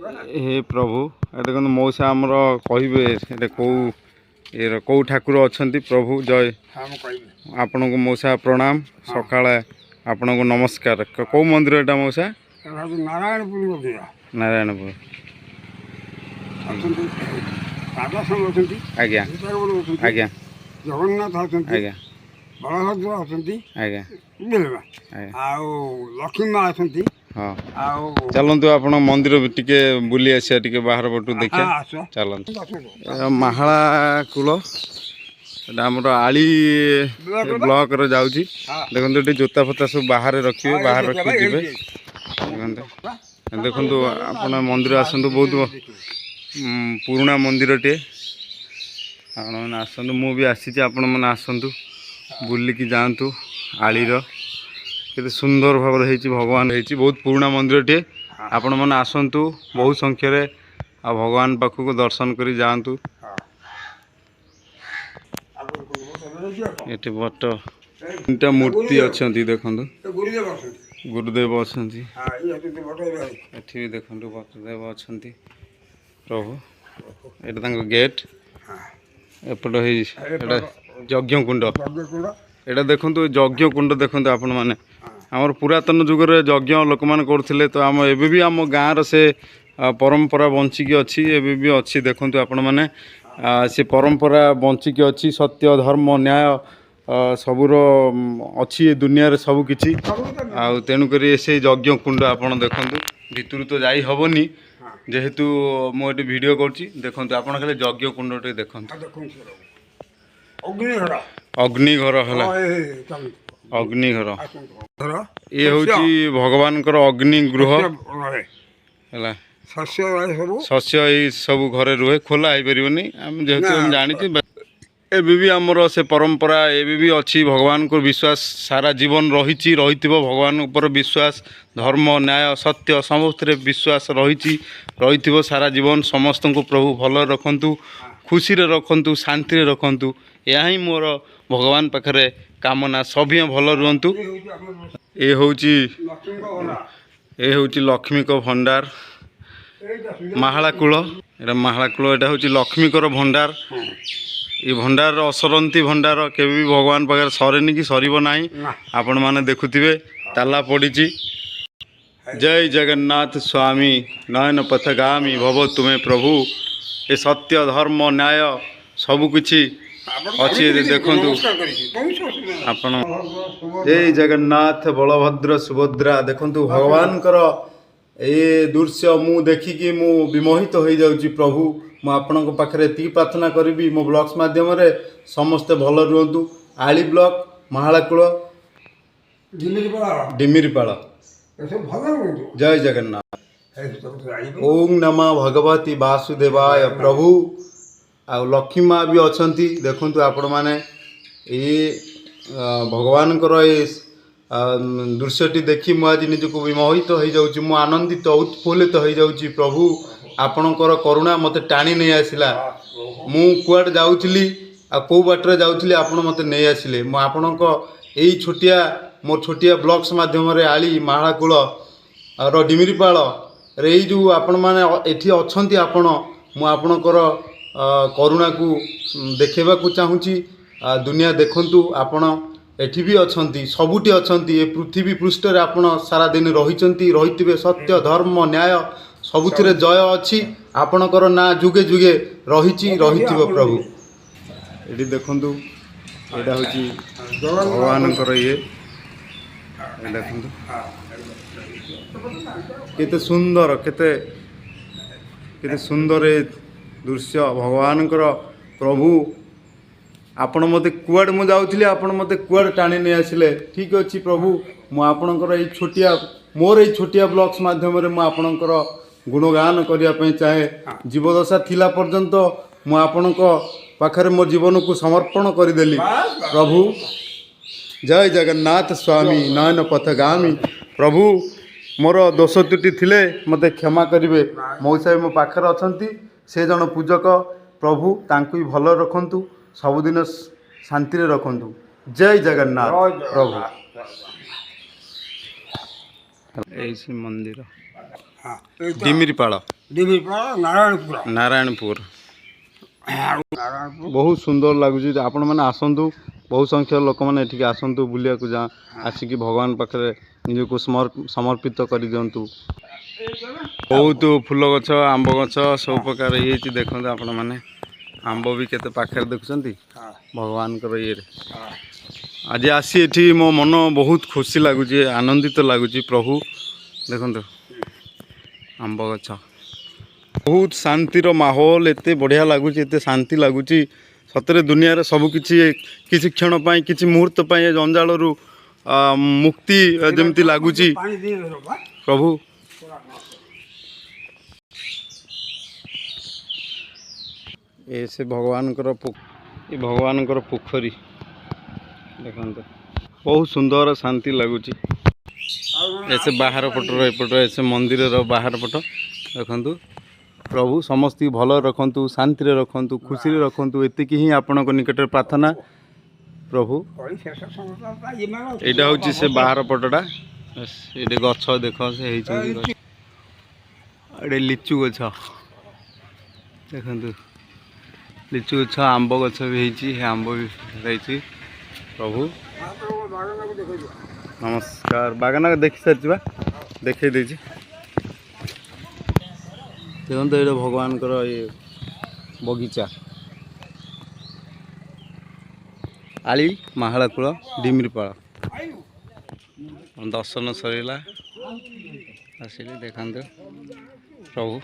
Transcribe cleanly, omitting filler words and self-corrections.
ହେ ପ୍ରଭୁ, ଏ ଦେଖନ୍ତୁ, ମଉସା ଆମର କହିବେ ଏଟା କେଉଁ ଏ କେଉଁ ଠାକୁର ଅଛନ୍ତି ପ୍ରଭୁ। ଜୟ। ହଁ, ମୁଁ କହିବି। ଆପଣଙ୍କୁ ମଉସା ପ୍ରଣାମ, ସକାଳେ ଆପଣଙ୍କୁ ନମସ୍କାର। କେଉଁ ମନ୍ଦିର ଏଇଟା ମଉସା? ଏଟା ହେଉଛି ନାରାୟଣପୁର ମନ୍ଦିର। ନାରାୟଣପୁର। ଅଛନ୍ତି, ରାଧାସ୍ୱାମୀ ଅଛନ୍ତି, ସୀତାରମଣ ଅଛନ୍ତି, ଜଗନ୍ନାଥ ଅଛନ୍ତି, ବଳଭଦ୍ର ଅଛନ୍ତି, ବୁଝିଲେ ନା? ଆଉ ଲକ୍ଷ୍ମୀ ମା ଅଛନ୍ତି। ଆଉ ଚାଲନ୍ତୁ, ଆପଣ ମନ୍ଦିର ବି ଟିକେ ବୁଲି ଆସିବା, ଟିକେ ବାହାର ପଟୁ ଦେଖିବା। ହଁ, ଆସ। ଚାଲନ୍ତୁ। ଆସନ୍ତୁ। ଏ ମାହାଳା କୂଳ, ଏଟା ଆମର ଆଳି ବ୍ଲକରେ ଯାଉଛି। ଦେଖନ୍ତୁ, ଏଠି ଜୋତା ଫୋତା ସବୁ ବାହାରେ ରଖିବେ, ବାହାରେ ରଖିକି ଯିବେ। ଦେଖନ୍ତୁ, ଦେଖନ୍ତୁ, ଆପଣ ମନ୍ଦିର ଆସନ୍ତୁ। ବହୁତ ପୁରୁଣା ମନ୍ଦିରଟିଏ। ଆପଣମାନେ ଆସନ୍ତୁ, ମୁଁ ବି ଆସିଛି। ଆପଣମାନେ ଆସନ୍ତୁ, ବୁଲିକି ଯାଆନ୍ତୁ। ଆଳିର କେତେ ସୁନ୍ଦର ଭାବରେ ହେଇଛି, ଭଗବାନ ହେଇଛି। ବହୁତ ପୁରୁଣା ମନ୍ଦିରଟିଏ। ଆପଣମାନେ ଆସନ୍ତୁ ବହୁ ସଂଖ୍ୟାରେ ଆଉ ଭଗବାନ ପାଖକୁ ଦର୍ଶନ କରି ଯାଆନ୍ତୁ। ଏଠି ବଟ ତିନିଟା ମୂର୍ତ୍ତି ଅଛନ୍ତି, ଦେଖନ୍ତୁ। ଗୁରୁଦେବ ଅଛନ୍ତି। ଗୁରୁଦେବ ଅଛନ୍ତି। ହଁ, ଇଏ ଅଛନ୍ତି ବଟ। ଏଠି ବି ଦେଖନ୍ତୁ, ବଟଦେବ ଅଛନ୍ତି ପ୍ରଭୁ। ଏଇଟା ତାଙ୍କ ଗେଟ୍। ଏପଟ ହେଇଛି, ଏଇଟା ଯଜ୍ଞ କୁଣ୍ଡ। ଯଜ୍ଞକୁଣ୍ଡ। ଏଇଟା ଦେଖନ୍ତୁ, ଯଜ୍ଞ କୁଣ୍ଡ ଦେଖନ୍ତୁ ଆପଣମାନେ। ଆମର ପୁରାତନ ଯୁଗରେ ଯଜ୍ଞ ଲୋକମାନେ କରୁଥିଲେ ତ, ଆମ ଏବେ ବି ଆମ ଗାଁର ସେ ପରମ୍ପରା ବଞ୍ଚିକି ଅଛି, ଏବେ ବି ଅଛି। ଦେଖନ୍ତୁ ଆପଣମାନେ, ସେ ପରମ୍ପରା ବଞ୍ଚିକି ଅଛି। ସତ୍ୟ, ଧର୍ମ, ନ୍ୟାୟ ସବୁର ଅଛି ଏ ଦୁନିଆରେ ସବୁ କିଛି। ଆଉ ତେଣୁକରି ସେଇ ଯଜ୍ଞ କୁଣ୍ଡ ଆପଣ ଦେଖନ୍ତୁ। ଭିତରୁ ତ ଯାଇ ହେବନି, ଯେହେତୁ ମୁଁ ଏଠି ଭିଡ଼ିଓ କରୁଛି। ଦେଖନ୍ତୁ ଆପଣ, ଖାଲି ଯଜ୍ଞ କୁଣ୍ଡ ଟିକେ ଦେଖନ୍ତୁ। ଦେଖନ୍ତୁ, ଅଗ୍ନିଘର। ଅଗ୍ନିଘର ହେଲା। ହଁ, ଏ ଚାଲନ୍ତୁ। ଅଗ୍ନିଘର। ଆସନ୍ତୁ, ଘର। ଇଏ ହେଉଛି ଭଗବାନଙ୍କର ଅଗ୍ନି ଗୃହ। ଶସ୍ୟ ରହେ। ହେଲା। ଶସ୍ୟ ରହେ ସବୁ। ଶସ୍ୟ ଏଇ ସବୁ ଘରେ ରୁହେ, ଖୋଲା ହେଇପାରିବନି। ଆମେ ଯେହେତୁ ନା। ଆମେ ଜାଣିଛୁ, ଏବେ ବି ଆମର ସେ ପରମ୍ପରା ଏବେ ବି ଅଛି। ଭଗବାନଙ୍କ ବିଶ୍ୱାସ ସାରା ଜୀବନ ରହିଛି, ରହିଥିବ। ଭଗବାନ ଉପରେ ବିଶ୍ୱାସ, ଧର୍ମ, ନ୍ୟାୟ, ସତ୍ୟ ସମସ୍ତରେ ବିଶ୍ୱାସ ରହିଛି, ରହିଥିବ ସାରା ଜୀବନ। ସମସ୍ତଙ୍କୁ ପ୍ରଭୁ ଭଲରେ ରଖନ୍ତୁ, ଖୁସିରେ ରଖନ୍ତୁ, ଶାନ୍ତିରେ ରଖନ୍ତୁ। ଏହା ହିଁ ମୋର ଭଗବାନ ପାଖରେ କାମନା। ସଭିଏଁ ଭଲ ରୁହନ୍ତୁ। ଏ ହେଉଛି ଆମର ଏ ହେଉଛି ଲକ୍ଷ୍ମୀଙ୍କ ଘର। ଏ ହେଉଛି ଲକ୍ଷ୍ମୀଙ୍କ ଭଣ୍ଡାର। ଏଇଟା ସୁନ୍ଦର। ମାହାଳା କୂଳ, ଏଇଟା ମାହାଳା କୂଳ। ଏଇଟା ହେଉଛି ଲକ୍ଷ୍ମୀଙ୍କର ଭଣ୍ଡାର। ଏ ଭଣ୍ଡାରର ଅସରନ୍ତି ଭଣ୍ଡାର, କେବେ ବି ଭଗବାନ ପାଖରେ ସରେନି କି ସରିବ ନାହିଁ। ନା। ଆପଣମାନେ ଦେଖୁଥିବେ, ତାଲା ପଡ଼ିଛି। ଜୟ ଜଗନ୍ନାଥ ସ୍ୱାମୀ, ନୟନ ପଥଗାମୀ ଭବ ତୁମେ ପ୍ରଭୁ। ଏ ସତ୍ୟ, ଧର୍ମ, ନ୍ୟାୟ ସବୁକିଛି ଆପଣ ଅଛି ଏଠି, ଦେଖନ୍ତୁ। ନମସ୍କାର କରିଛି, କୌଣସି ଅସୁବିଧା ନାହିଁ। ଆପଣ ଜୟ ଜଗନ୍ନାଥ, ବଳଭଦ୍ର, ସୁଭଦ୍ରା। ଦେଖନ୍ତୁ, ଭଗବାନଙ୍କର ଏ ଦୃଶ୍ୟ ମୁଁ ଦେଖିକି ମୁଁ ବିମୋହିତ ହେଇଯାଉଛି। ପ୍ରଭୁ, ମୁଁ ଆପଣଙ୍କ ପାଖରେ ଏତିକି ପ୍ରାର୍ଥନା କରିବି ମୋ ବ୍ଲଗ୍ସ ମାଧ୍ୟମରେ, ସମସ୍ତେ ଭଲ ରୁହନ୍ତୁ। ଆଳି ବ୍ଲକ, ମାହାଳାକୂଳ, ଡିମିରିପାଳ। ଡିମିରିପାଳ। ଏସବୁ ଭଲ ରୁହନ୍ତୁ। ଜୟ ଜଗନ୍ନାଥ। ଏସବୁ ଜାଣିବେ। ଓಂ ନମଃ ଭଗବତୀ ବାସୁଦେବାୟ। ପ୍ରଭୁ ଆଉ ଲକ୍ଷ୍ମୀ ମା ବି ଅଛନ୍ତି। ଦେଖନ୍ତୁ ଆପଣମାନେ, ଏ ଭଗବାନଙ୍କର ଏ ଦୃଶ୍ୟଟି ଦେଖି ମୁଁ ଆଜି ନିଜକୁ ବିମୋହିତ ହେଇଯାଉଛି। ମୁଁ ଆନନ୍ଦିତ, ଉତ୍ଫୁଲ୍ଲିତ ହେଇଯାଉଛି। ପ୍ରଭୁ, ଆପଣଙ୍କର କରୁଣା ମୋତେ ଟାଣି ନେଇ ଆସିଲା। ମୁଁ କୁଆଡ଼େ ଯାଉଥିଲି ଆଉ କେଉଁ ବାଟରେ ଯାଉଥିଲି, ଆପଣ ମୋତେ ନେଇ ଆସିଲେ। ମୁଁ ଆପଣଙ୍କ ଏଇ ଛୋଟିଆ, ମୋ ଛୋଟିଆ ବ୍ଲଗ୍ସ ମାଧ୍ୟମରେ ଆଳି ମାହାଳାକୂଳ ର ଡିମିରିପାଳ ରେ ଏଇ ଯେଉଁ ଆପଣମାନେ ଏଠି ଅଛନ୍ତି ଆପଣ, ମୁଁ ଆପଣଙ୍କର କରୁଣାକୁ ଦେଖେଇବାକୁ ଚାହୁଁଛି। ଦୁନିଆ ଦେଖନ୍ତୁ, ଆପଣ ଏଠି ବି ଅଛନ୍ତି, ସବୁଠି ଅଛନ୍ତି। ଏ ପୃଥିବୀ ପୃଷ୍ଠରେ ଆପଣ ସାରାଦିନ ରହିଛନ୍ତି, ରହିଥିବେ। ସତ୍ୟ, ଧର୍ମ, ନ୍ୟାୟ ସବୁଥିରେ ଜୟ ଅଛି। ଆପଣଙ୍କର ନାଁ ଯୁଗେ ଯୁଗେ ରହିଛି, ରହିଥିବ ପ୍ରଭୁ। ଏଠି ଦେଖନ୍ତୁ, ଏଇଟା ହେଉଛି ଭଗବାନଙ୍କର ଇଏ। ଏ ଦେଖନ୍ତୁ, କେତେ ସୁନ୍ଦର, କେତେ କେତେ ସୁନ୍ଦର ଏ ଦୃଶ୍ୟ ଭଗବାନଙ୍କର। ପ୍ରଭୁ, ଆପଣ ମୋତେ କୁଆଡ଼େ ମୁଁ ଯାଉଥିଲି, ଆପଣ ମୋତେ କୁଆଡ଼େ ଟାଣି ନେଇ ଆସିଲେ। ଠିକ୍ ଅଛି ପ୍ରଭୁ, ମୁଁ ଆପଣଙ୍କର ଏଇ ଛୋଟିଆ, ମୋର ଏଇ ଛୋଟିଆ ବ୍ଲଗ୍ସ ମାଧ୍ୟମରେ ମୁଁ ଆପଣଙ୍କର ଗୁଣଗାନ କରିବା ପାଇଁ ଚାହେଁ। ଜୀବଦଶା ଥିଲା ପର୍ଯ୍ୟନ୍ତ ମୁଁ ଆପଣଙ୍କ ପାଖରେ ମୋ ଜୀବନକୁ ସମର୍ପଣ କରିଦେଲି। ପ୍ରଭୁ, ଜୟ ଜଗନ୍ନାଥ ସ୍ୱାମୀ, ନୟନ ପଥଗାମୀ। ପ୍ରଭୁ, ମୋର ଦୋଷ ତ୍ରୁଟି ଥିଲେ ମୋତେ କ୍ଷମା କରିବେ। ମଉସା ବି ମୋ ପାଖରେ ଅଛନ୍ତି, ସେ ଜଣେ ପୂଜକ। ପ୍ରଭୁ ତାଙ୍କୁ ବି ଭଲ ରଖନ୍ତୁ, ସବୁଦିନ ଶାନ୍ତିରେ ରଖନ୍ତୁ। ଜୟ ଜଗନ୍ନାଥ ପ୍ରଭୁ। ଏଇ ସେ ମନ୍ଦିର। ହଁ, ଏଇଟା ଡିମିରିପାଳ। ଡିମିରିପାଳ, ନାରାୟଣପୁର। ନାରାୟଣପୁର। ଆଉ ନାରାୟଣପୁର। ବହୁତ ସୁନ୍ଦର ଲାଗୁଛି। ଆପଣମାନେ ଆସନ୍ତୁ, ବହୁ ସଂଖ୍ୟାର ଲୋକମାନେ ଏଠିକି ଆସନ୍ତୁ ବୁଲିବାକୁ, ଯା ଆସିକି ଭଗବାନ ପାଖରେ ନିଜକୁ ସମର୍ପିତ କରିଦିଅନ୍ତୁ। ବହୁତ ଫୁଲ ଗଛ, ଆମ୍ବ ଗଛ ସବୁ ପ୍ରକାର ଇଏ ହେଇଛି। ଦେଖନ୍ତୁ ଆପଣମାନେ, ଆମ୍ବ ବି କେତେ ପାଖରେ ଦେଖୁଛନ୍ତି। ହଁ। ଭଗବାନଙ୍କର ଇଏରେ ହଁ। ଆଜି ଆସି ଏଠି ମୋ ମନ ବହୁତ ଖୁସି ଲାଗୁଛି, ଆନନ୍ଦିତ ଲାଗୁଛି। ପ୍ରଭୁ, ଦେଖନ୍ତୁ ଆମ୍ବ ଗଛ। ବହୁତ ଶାନ୍ତିର ମାହୋଲ, ଏତେ ବଢ଼ିଆ ଲାଗୁଛି, ଏତେ ଶାନ୍ତି ଲାଗୁଛି। ସତରେ ଦୁନିଆରେ ସବୁ କିଛି କିଛି କ୍ଷଣ ପାଇଁ, କିଛି ମୁହୂର୍ତ୍ତ ପାଇଁ ଏ ଜଞ୍ଜାଳରୁ ମୁକ୍ତି ଯେମିତି ଲାଗୁଛି। ପାଣି ଦେଇ ଧର ବା। ପ୍ରଭୁ, ଏ ସେ ଭଗବାନଙ୍କର, ଏ ଭଗବାନଙ୍କର ପୋଖରୀ ଦେଖନ୍ତୁ। ବହୁତ ସୁନ୍ଦର, ଶାନ୍ତି ଲାଗୁଛି। ଆଉ ଏ ସେ ବାହାର ପଟର, ଏପଟ ଏ ସେ ମନ୍ଦିରର ବାହାର ପଟ ଦେଖନ୍ତୁ। ପ୍ରଭୁ ସମସ୍ତଙ୍କୁ ଭଲରେ ରଖନ୍ତୁ, ଶାନ୍ତିରେ ରଖନ୍ତୁ, ଖୁସିରେ ରଖନ୍ତୁ, ଏତିକି ହିଁ ଆପଣଙ୍କ ନିକଟରେ ପ୍ରାର୍ଥନା ପ୍ରଭୁ। କଳି ଶେଷ ସଂସ୍ଥା ଏମାନେ। ଏଇଟା ହେଉଛି ସେ ବାହାର ପଟଟା। ବାସ୍, ଏଇଠି ଗଛ ଦେଖ, ସେ ହେଇଛନ୍ତି ଗଛ। ଏଇଠି ଲିଚୁ ଗଛ ଦେଖନ୍ତୁ, ଲିଚୁ ଗଛ, ଆମ୍ବ ଗଛ ବି ହେଇଛି। ସେ ଆମ୍ବ ବି ହେଇଛି। ପ୍ରଭୁ। ବାଗାନକୁ ଦେଖେଇଦିଅ। ନମସ୍କାର। ବାଗାନ ଦେଖି ସାରିଛି ବା, ଦେଖେଇ ଦେଇଛି। ଦେଖନ୍ତୁ, ଏଇଟା ଭଗବାନଙ୍କର ଇଏ ବଗିଚା, ଆଳି ମାହାଳାକୂଳ, ଡିମିରିପାଳ। ଆଇଲୁ। ଦର୍ଶନ ସରିଲା, ଆସିଲି। ଦେଖନ୍ତୁ ପ୍ରଭୁ।